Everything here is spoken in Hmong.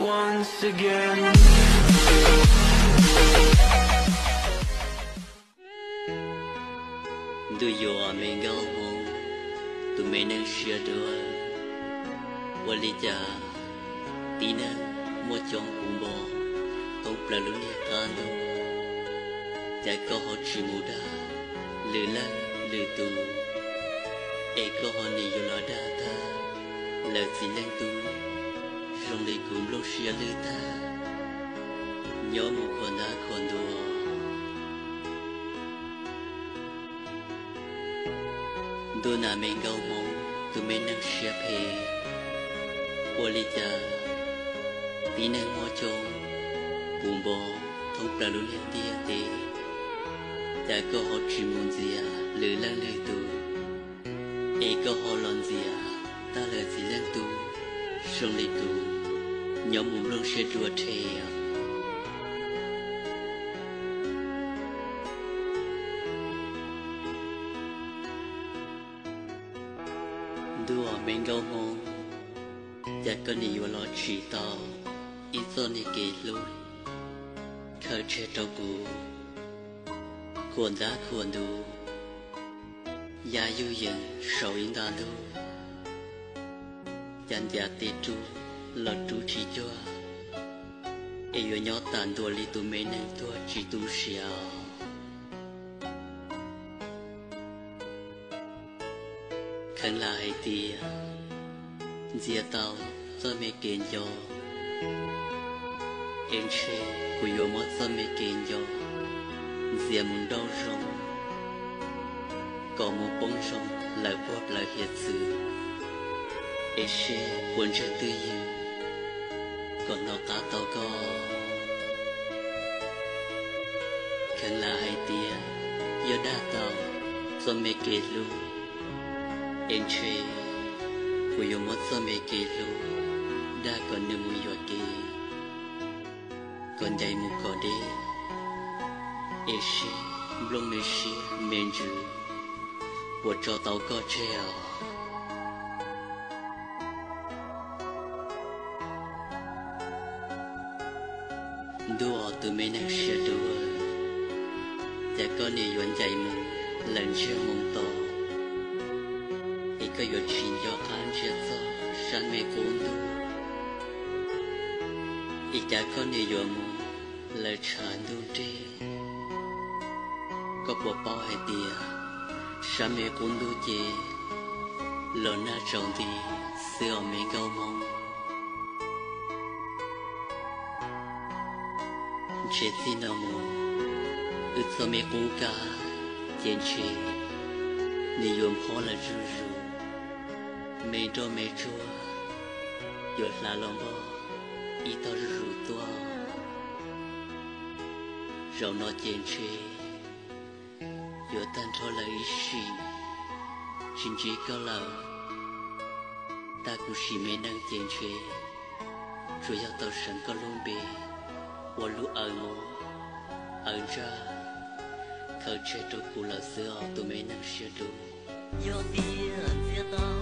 Ntuj yuav me nkauj hmoob, tus me neeg siab dua, ua li cas tib neeg muaj coob puv npo thoob plaws lub niag qab ntuj, cas koj ho tsis mus dag lwm leej lwm tus, es koj ho nim yuav los dag tag lawv txiv leej tub zoo li kuv nplooj siab lwj tag, nyob mus khuam ntab khuam ntua. Ntuj nas me nkauj hmoob, tus me neeg siab phem, ua li cas tib neeg muaj coob puv npo thoob plaws lub niag ntiaj teb, cas koj ho tsis mus ntxias lwm leej lwm tus, es koj ho los ntxias tag lawv txiv leej tub zoo li kuv nyob mus nplooj siab dua rhe. Ntuj me nkauj hmoob, cas koj nim yuav los tsim tau ib txoj niag kev hlub khaws tseg rau kuv khuam ntab khuam ntua, ya yuj yees saum ib nta ntuj, cas ncav tes rub los rub tsis cuag, es yuav nyob tas ntua li tus me neeg tuag tsis tu siav os. Kheev lam hais tias ntxias tau txoj me kev nco, es ntshe kuv yuav muab txoj me kev nco ntxias mus nrauj zoo, kom mus poob zoo lawm puag plawv hiav txwv, es seb puas ntseeg twj ywm kom hnov qab tau koj. Kheev lam hais tias yog dag tau txoj me kev hlub, es ntshe kuv yuav muab txoj me kev hlub dag kom nws mus yuam kev, kom ncaim mus kom deb, es seb nplooj me siab me ntsws puas tso tau koj tseg os. Ntuj os tus me neeg siab dua, cas koj nim yuav ncaim mus lawm ntsiag moo to, es koj yuav tsis nco qab ntsia txog sab me qub ntuj, es cas koj nim yuav mus lawm tshav ntuj nrig. Koj puas paub hais tias sab me qub ntuj ces los nag tsaus nti xwb os me nkauj hmoob. Ntshe txij no mus wb txoj me qub kab ces ntshe nws yuav nphob lawm zuj zus, me nroj me tsuag yuav hlav los npog ib tog zuj zus tuaj. Zaum no ces ntshe yuav tag nrho lawm ib sim tsis ntsib koj lawm. Tag kuv sim me neej ces ntshe tsuas yog tau seev koj lub npe ua lub aws mov aws ntsaj khaws tseg rau kuv lawm xwb os tus me neeg siab dub. Yog tias ntxias tau